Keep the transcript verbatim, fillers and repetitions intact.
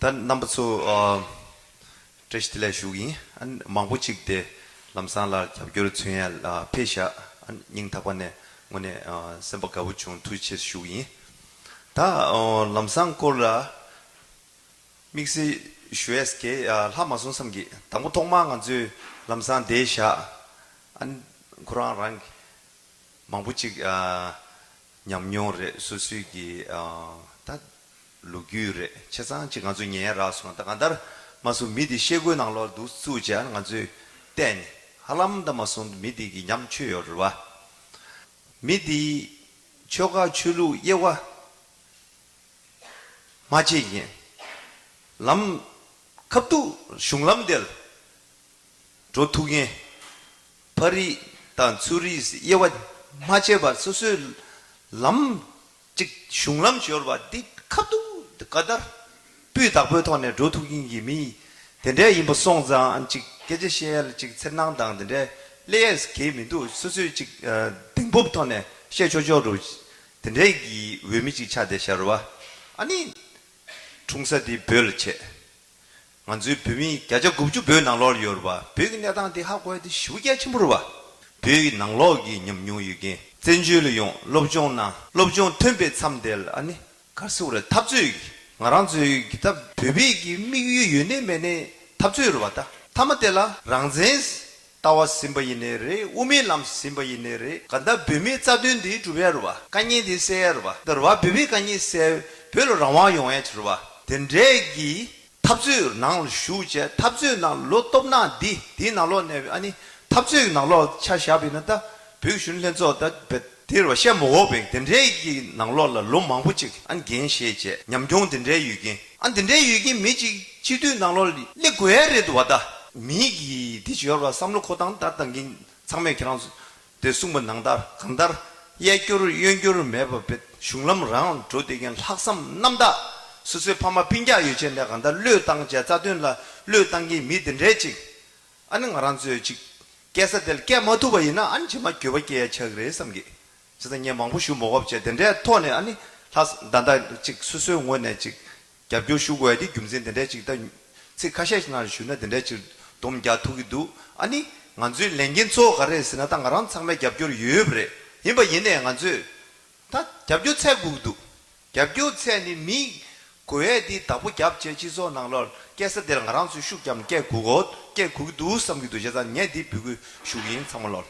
ད་རྣམ་པ་ཚོ་ཨ། བཀྲ་ཤིས་བདེ་ལེགས་ཞུ་གི་ཡིན། ཨ་ནི་མང་པོ་ཅིག་དེ་ལམ་སང་ལ་རྒྱབ་སྐྱོར་མཚོན་ཡ་ལ་ཕེབས་ཤག་ཨ་ནི་སྙིང་ཐག་པ་ནས་དངོས་གནས་ཨ། སེམས་པ་དགའ་བོ་བྱུང་། ཐུགས་རྗེ་ཆེ་ཞུ་གི་ཡིན། ད་ཨ། ལམ་སང་སྐོར་ལ་དམིགས་བསལ་ཞུ་ཡས་གི་ཨ། ལྷག་མ་སོང་བསམ་གི། དང་པོ་ཐོག་མར་ང་ཚོས་ལམ་སང་བསྡད་ཤག་ཨ་ནི་ཁོ་རང་རང་གི་མང་པོ་ཅིག་ཨ། ཉམས་མྱོང་རེད། སོ་སོའི་གི་ཨ། ད་ལོ་རྒྱུས་རེད། ཆ་ཚང་ཅིག་ང་ཚོ་ཉན་ཡ་རག་སོང་། ད་གང་ལྟར་མ་སོང་མི་དེ་ཤེལ་སྒོའི་ནང་ལོགས་འདུག་བཙུགས་བྱས་ང་ཚོས་བལྟས་ནས་ཧ་ལམ་ད་མ་སོང་མི་དེ་གི་ཉམས་ཆོད་ཡོད་རེད་བ། མི་དེ་ཆོལ་ཁ་ཆོས་ལུགས་དབྱེ་བ་མ་ཕྱེ་མཁན། ལམ་ཁ་ཐུག་གཞུང་ལམ་དེར་འགྲོ་ཐུབ་མཁན། ཕ་རིགས་དང་ཚུར་རིགས་དབྱེ་བ་མ་ཕྱེ་བར་སོ་སོའི་ལམ་གཅིག་གཞུང་ལམ་ཞོར་བ་འདི་ཁ་ཐུག་ག་དར་སྤུས་དག་པོའི་ཐོག་ནས་འགྲོ་ཐུབ་མཁན་གྱི་མི་དེ་འདྲ་ཡིན་པ་སོང་ཙང་ཅིག་སྐད་ཆ་བཤད་ཡ་ལ་ཅིག་འཚེར་སྣང་དང་དེ་འདྲ་སླེབས་ཡས་གང་ཡང་མི་འདུག་སོ་སོས་ཅིག་གདེང་སྤོབས་ཐོག་ནས་བཤད་ཆོག་ཆོག་རུ་དེ་འདྲའི་གི་འོས་མི་ཅིག་ཆགས་བསྡད་ཤག་རེད་བ། ཨ་ནི། འཁྲུངས་ས་དེ་བོད་ལ་བྱས། ང་ཚོའི་བོད་མི་བརྒྱ་ཆ་དགུ་བཅུ་བོད་ནང་ལོགས་ལ་ཡོད་རེད་བ། བོད་ཀྱི་གནས་སྟངས་དེ་ཧ་གོ་ཡ་དེ་ཞེ་པོ་གལ་ཆེན་པོ་རེད་བ། བོད་ཀྱི་ནང་ལོགས་ཀྱི་ཉམས་མྱོང་ཡོད་མཁན། བཙན་བྱོལ་ལ་ཡོང་སློབ་སྦྱོང་གནང་། སློབ་སྦྱོང་ཐོན་པའི་མཚམས་དེ་ལ་ཨ་ནི་ག་རེ་ཟེར་དགོས་རེད། འཐབ་རྩོད་ཀྱི་ང་རང་ཚོའི་གི་ད་བོད་པའི་གི་དམིགས་ཡུལ་ཡོད་ནའི་མེད་ནའི་འཐབ་རྩོད་རེད་བ། ད་མཐའ་མ་དེ་ལ་རང་བཙན་ལྟ་བ་ཟིན་པ་ཡིན་ནའི་རེད། དབུ་མའི་ལམ་ཟིན་པ་ཡིན་ནའི་རེད། གང་ལྟར་བོད་མིའི་རྩ་དོན་འདི་སྒྲུབ་ཡ་རེད་བ། དཀའ་ངལ་འདི་སེལ་ཡ་རེད་བ། ད་རེད་བ། བོད་པའི་དཀའ་ངལ་སེལ། བོད་ལ་རང་དབང་ཡོང་ཡ་ཅིག་རེད་བ། དེ་འདྲའི་གི་འཐབ་རྩོད་ནང་ལ་ཞུགས་བྱས། འཐབ་རྩོད་ནང་ལོ་སྟོབས་ནག་འདི་འདིའི་ནང་ལོགས་ནས་ཨ་ནི་འཐབ་རྩོད་ཀྱི་ནང་ལོགས་ཆ་བཞག་པ་ཡིན་ན། ད་བོད་ཀྱི་གཞོན་ནུ་ལྷན་ཚོགས་ད་བེད་དེ་རེད་བ། བཤད་མ་དགོས་པའི་དེ་འདྲའི་གི་ནང་ལོགས་ལ་ལོ་མང་པོ་ཅིག་ཨ་ནི་འགན་བཞེས་བྱས། ཉམས་མྱོང་དེ་འདྲའི་ཡོད་མཁན། ཨ་ནི་དེ་འདྲའི་ཡོད་མཁན་མི་གཅིག་སྤྱི་འཐུས་ནང་ལོགས་ལ་སླེབས་དགོས་ཡ་རེད་འདུག་བ། ད་མི་གི་འདི་ཅིག་ཡོད་རེད་བ། བསམ་བློ་འཁོར་སྟངས། ད་ད་གིན་ཚང་མས་ཁྱེད་རང་ཚོ་དེ་གསུངས་པ་ནང་ལྟར། གང་ལྟར་གཡས་སྐྱོར་གཡོན་སྐྱོར་མེད་པ་བེད་གཞུང་ལམ་རང་འགྲོ་བསྡད་མཁན། ལྷག་བསམ་རྣམ་དག་སོ་སོའི་ཕ་མ་སྤུན་ཀྱག་ཡོད་ཆེད་ནས་གང་ལྟར་བློས་བཏང་བྱས། རྩ་དོན་ལ་བློས་བཏང་མཁན་མི་དེ་འདྲའི་ཅིག་ཨ་ནི་ང་རང་ཚོས་ཅིག་སྐད་ས་དེ་ལ་སྐད་མ་ཐུབ་པ་ཡིན་ན་ཨ་ནི་རྗེས་མ་འགྱོད་པ་སྐྱེ་ཡ་ཆགས་ཀྱི་རེད་བསམ་གི། བྱས་ཙང་ངས་མང་པོ་ཞུ་མ་དགོས་པ་བྱས། དེ་འདྲའི་ཐོག་ནས་ཨ་ནི་ལྷག་ད་ལྟ་ཅིག་སོ་སོའི་ངོས་ནས་ཅིག་རྒྱབ་སྐྱོར་ཞུ་དགོས་ཡ་དེ་རྒྱུ་མཚན་དེ་འདྲའི་ཅིག་ད་ཚིག་ཁ་ཤས་ཤིག་ནང་ཞུས་ན་དེ་འདྲའི་ཅིག་སྡོམ་རྒྱག་ཐུབ་ཀྱི་འདུག་ཨ་ནི་ང་ཚོའི་ལས་འགན་གཙོ་བོ་ག་རེ་རེད་ཟེར་ན། ད་ང་རང་ཚང་མས་རྒྱབ་སྐྱོར་ཡོད་པ་རེད། ཡིན་པ་ཡིན་ནའི་ང་ཚོས་ད་རྒྱབ་སྐྱོར་འཚོལ་དགོས་ཀྱི་འདུག་རྒྱབ་སྐྱོར་འཚོལ་ནས་མི་དགོས་ཡས་དེ་བདག་པོ་རྒྱབ་བྱས། སྤྱི་ཚོགས་ནང་ལོགས་སྐད་ས་དེར་ང་རང་ཚོས་ཤུགས་བརྒྱབ་ནས་སྐད་སྒུག་གོ་སྐད་སྒུག་གི་འདུག་བསམ་གྱི་འདུག་བྱས་ཙང་ངས་འདི་འབོད་སྐུལ་ཞུ་གི་ཡིན། ཚང་མ་ལོག